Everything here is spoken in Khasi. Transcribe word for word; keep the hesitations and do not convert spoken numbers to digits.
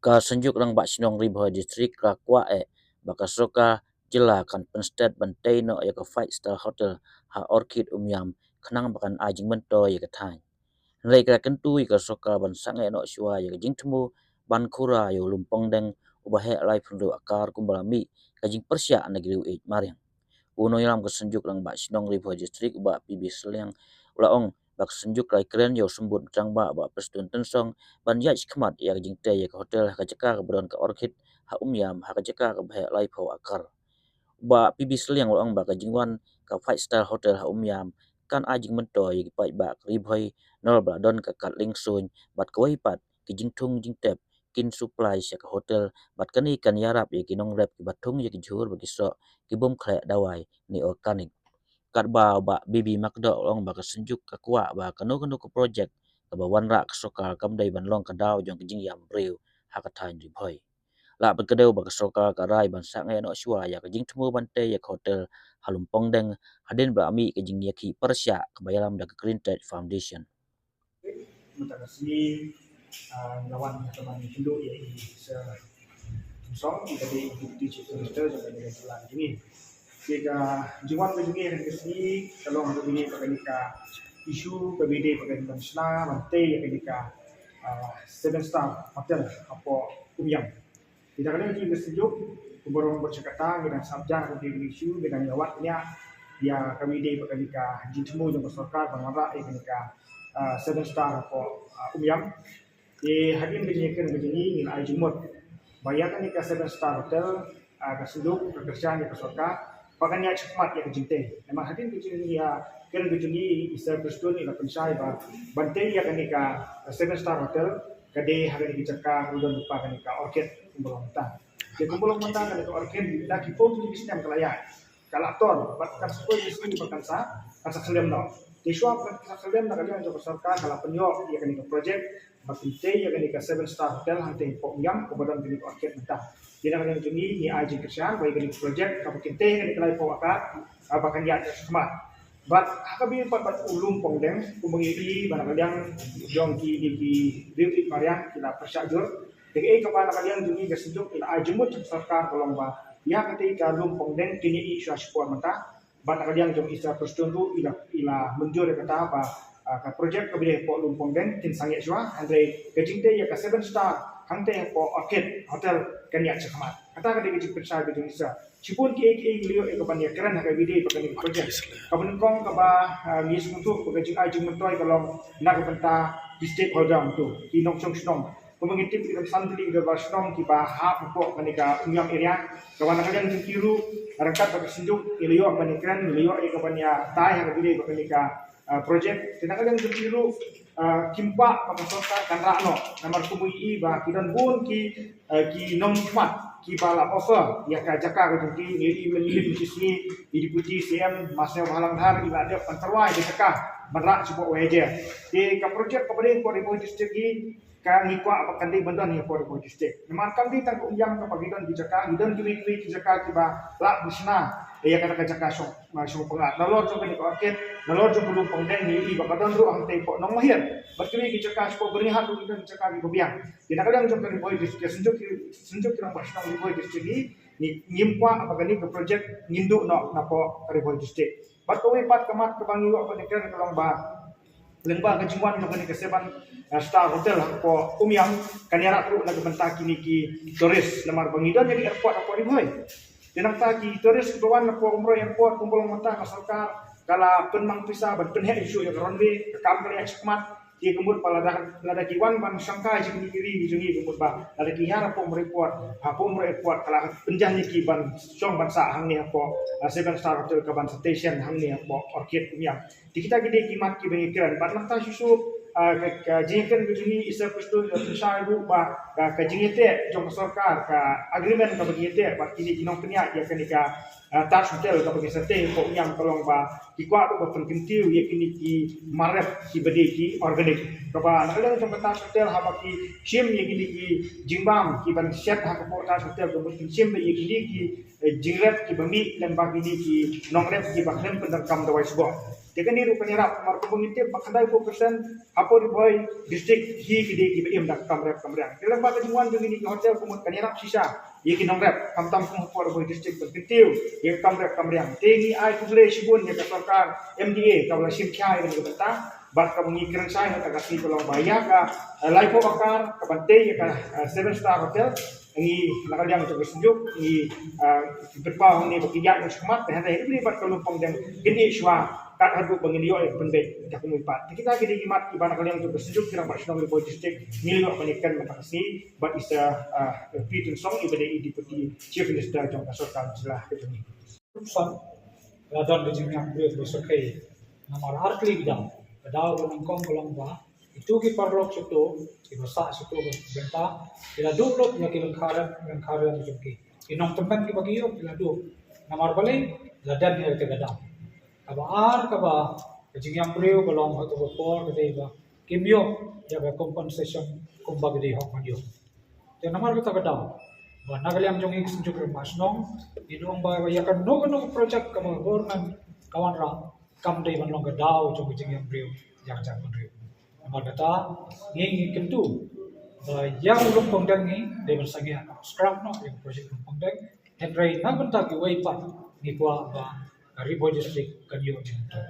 Ka Synjuk Rangbah Shnong Ri Bhoi District ka kwah eh ba ka sorkar jylla kan pynsted ban tei noh ïa ka five star hotel ha Orchid Umiam khnang ba kan ai jingmyntoi ïa ka thaiñ. Hynrei ka la kyntu ïa ka sorkar ban sangeh noh shuwa ïa ka jingthmu ban khura ïa u lum pongdeng uba heh laiphew hynriew akar kumba la mih ka jingpyrshah na ki riew-ïeit mariang. U nongïalam ka Synjuk Rangbah Shnong Ri Bhoi District u Bah P B Sylliang u la ong ba ka Synjuk ka la kren ïa u Symbud Rangbah Bah Prestone Tynsong ban ïaid shakhmat ïa ka jingtei ïa ka hotel ha ka jaka kaba don ka Orchid ha Umiam ha ka jaka kaba heh laiphew akar. U Bah P B Sylliang u la ong ba ka jingwan ka five star hotel ha Umiam kan ai jingmyntoi ïa ki paidbah ka Ri Bhoi nalor ba la don ka kad liengsuiñ bad kawei pat ki jingthung jingtep kin supply sha ka hotel bad kane kan ïarap ïa ki nongrep kiba thung ïa ki jhur bad ki soh ki bym khleh dawai ne organic. Katba u Bah B B Makdoh u la ong ba ka Synjuk ka kwah ba kano kano ka projek kaba wanrah ka sorkar kam dei ban long ka daw jong ka jingïam briew ha ka thaiñ Ri Bhoi. La pynkdew ba ka sorkar ka rai ban sangeh noh shuwa ïa ka jingthmu ban tei ïa ka hotel ha lum pongdeng hadien ba la mih ka jingïakhih pyrshah kaba ïalam da ka Green Touch Foundation. Mynta ka sngi, ah, nga wan ha ka ban kynduh ïa i Sir Tynsong, i ka dei i Deputy Chief Minister jong ka jylla ka jong ngi. Te ka jingwan ka jong ngi ha ka sngi ka long ka jong ngi ba kane ka issue kaba dei ba kane ban shna ban tei ïa kane ka, ah, seven star hotel hapoh Umiam. Te na ka liang jong ngi ka Synjuk, kumba rong bad sha kata ngi dang sap jang ka issue, ngi dang ïa wad ïa kaba dei ba kane ka jingthmu jong ka sorkar ban wanrah ïa kane ka, ah, seven star hapoh, ah, Umiam. Te hadien ka jingkren ka jong ngi ngin ai jingmut ba ïa kane ka seven star hotel, ah, ka Synjuk ka kyrshan ïa ka sorkar ba kan ïaid shakhmat ïa ka jingtei. Namar hadien ka jingkren ka jong ngi i Sir Prestone i la pynshai ba ban tei ïa kane ka seven star hotel ka dei ha kane ka jaka ka don lypa kane ka Orchid kumba long mynta. Te kumba long mynta kane ka Orchid la ki phew tylli ki snem ka la ïaid. Ka la tor bad kan sa poi ki sngi ba kan sa, kan sa khyllem noh. Te shuwa ba kan sa khyllem na ka liang jong ka sorkar ka la pynïoh ïa kane ka projek ba kin tei ïa kane ka seven star hotel hangtei hapoh Umiam kaba don kane ka Orchid mynta. Te na ka liang jong ngi ngi ai jingkyrshan ba ïa kane ka projek kaba kin tei ïa kane ka laiphew akar, ah, ba kan ïaid shakhmat. Bad ha kaba ïadei pat bad u lum pongdeng kumba ngi ïohi ba na ka liang jong kine ki riew-ïeit mariang ki la pyrshah jur. Te kaei kaba na ka liang jong ngi ka Synjuk i la ai jingmut sha ka sorkar ka long ba ïa katei ka lum pongdeng kin ïaid shuwa shipor mynta. Bad na ka liang jong i Sir Prestone ruh i la, i la mynjur ïa kata ba, ah, ka projek kaba dei hapoh lum pongdeng kin sangeh shuwa, hynrei ka jingtei ïa ka seven star hangtei hapoh Orchid Hotel kan ïaid shakhmat. Kata ka dei ka jingpynshai ka jong i Sir. Shibun kiei kiei ngi la ïoh ïa ka ban ïakren ha kaba dei ba kane ka projek. Kaba nyngkong kaba, ah, ngi sngewthuh ba ka jingai jingmyntoi ka long na ka bynta ki stakeholder to, ki nongshong shnong. Kumba ngi tip ïa ka san tylli ki dorbar shnong kiba hap hapoh kane ka Umiam area. Kaba na ka liang jong ki ruh ryngkat bad ka Synjuk ngi la ïoh ban ïakren, ngi la ïoh ïa ka ban ïatai ha kaba dei ba kane ka, ah, projek. Te na ka liang jong ki ruh, ah, kim kwah ba ka sorkar kan rah noh. Namar kumba ngi i ba ki don bun ki, ah, ki nongmihkhmat kiba la offer ïa ka jaka ka jong ki, ngi i mynhynnin ki sngi i Deputy C M Bah Sniawbhalang Dhar i la dep ban tyrwa ïa ka jaka ban rah sha hapoh Y J. Te ka projek kaba dei hapoh Ri Bhoi District hi ka ngi kwah ba kan dei ban don hapoh Ri Bhoi District. Namar kam dei tang ka Umiam kaba ngi don ki jaka, ngi don kiwei kiwei ki jaka kiba lah ban shna ïa kata ka jaka shong, ah, shong pyngngad. Nalor jong kane ka Orchid, nalor jong ka lum pongdeng ngi i ba ka don ruh hangtei hapoh Nongmahir. Bad kiwei ki jaka shapoh Byrnihat ruh ngi don jaka kiba biang. Te na ka liang jong ka Ri Bhoi District, Synjuk, Synjuk Rangbah Shnong Ri Bhoi District hi, ngi, ngim kwah ba kane ka projek ngin duh noh napoh ka Ri Bhoi District. Bad kawei pat ka mat kaba ngi ïoh ban ïakren ka long ba lyngba ka jingwan jong kane ka seven, eh, star hotel hapoh Umiam kan ïarap ruh na ka bynta kine ki tourist namar ba ngi don ïa ka airport hapoh Ri Bhoi. Te nangta ki tourist kiba wan hapoh Umroi Airport kumba long mynta ka sorkar ka la pynmang pisa ban pynheh shuh ïa ka runway, ka kam ka la ïaid shakhmat. Te ka mut ba lada, lada ki wan ban shongkai sha kine ki ri ki jong ngi ka mut ba lada ki hiar hapoh Umroi Airport, hapoh Umroi Airport ka la pynjan ïa ki ban shong ban sah hangne hapoh, ah, seven star hotel kaban station hangne hapoh Orchid Umiam. Te kita ki dei ki mat kiba ngi kren. Bad nangta shuh shuh, ah, ka, ka jingkren ka jong ngi i Sir Prestone i la pynshai ruh ba ka, ka jingïateh jong ka sorkar, ka agreement kaba ngi ïateh bad kine ki nongpynïaid ïa kane ka, ah, Taj Hotel kaba ngi sa tei hapoh Umiam ka long ba ki kwah ruh ba pynkyntiew ïa kine ki mar rep kiba dei ki organic. Kaba na ka liang jong ka Taj Hotel haba ki shim ïa kine ki jingbam kiban shet ha ka hapoh Taj Hotel ka mut kin shim ïa kine ki, eh, jingrep kiba mih lem bad kine ki nongrep kiba khlem pyndonkam dawai sboh. Te kane ruh kan ïarap, namar kumba ngi tip ba khyndai phew percent hapoh Ri Bhoi district hi ki dei kiba im da ka kam rep kam riang. Te lada ka jingwan jong ngi ki hotel ka mut kan ïarap shisha ïa ki nongrep, khamtam kum hapoh Ri Bhoi district ban kyntiew ïa ka kam rep kam riang. Te ngi ai khublei shibun ïa ka sorkar M D A kaba la shim khia ïa kane ka bynta, bad kaba ngi kren shai ha kata ka sngi ka long ba ïa ka, eh, laiphew akar kaban tei ïa ka, eh, seven star hotel, ngi na ka liang jong ka Synjuk ngi, ah, pynpaw hangne ba ki ïaid shakhmat, te hynrei hynrei bad ka Lumpongdeng kin ïeh shuwa kat haduh ba ngin ïoh ïa ka pynbeit da kano pat. Te kita ki dei ki mat kiba na ka liang jong ka Synjuk Kiang Bad Shnong Ri Bhoi District ngi la ïoh ban ïakren mynta ka sngi bad i Sir, ah, P Tynsong iba dei i Deputy Chief Minister jong ka sorkar jylla ka jong ngi. Ruh sa la don ka jingïam briew ba sa kei namar ar tylli ki daw. Ka daw ba nyngkong ka long ba itu ki paralok shuh kiba sah shuh ka bynta ki la duh lut ïa ki lyngkha rep lyngkha riang jong ki. Ki nongtymmen kiba ki ïoh ki la duh namar balei? La don ïa kata ka daw. Kaba ar kaba ka jingïam briew ka long ha kaba por ka dei ba kim ïoh ïa ka compensation kumba ka dei hok ban ïoh. Te namar kata ka daw ba na ka liang jong ngi ka Synjuk Rangbah Shnong ngi ong ba ïa kano kano ka project kaba ka government ka wanrah kam dei ban long ka daw jong ka jingïam briew ïa ka jaitbynriew. Namar kata ngi ngi kyntu ba ïa u Lumpongdeng ngi dei ban sangeh scrap noh ïa ka project Lumpongdeng. Hynrei na ka bynta kiwei pat ngi kwah ba ka Ri Bhoi District kan ïoh jingmyntoi.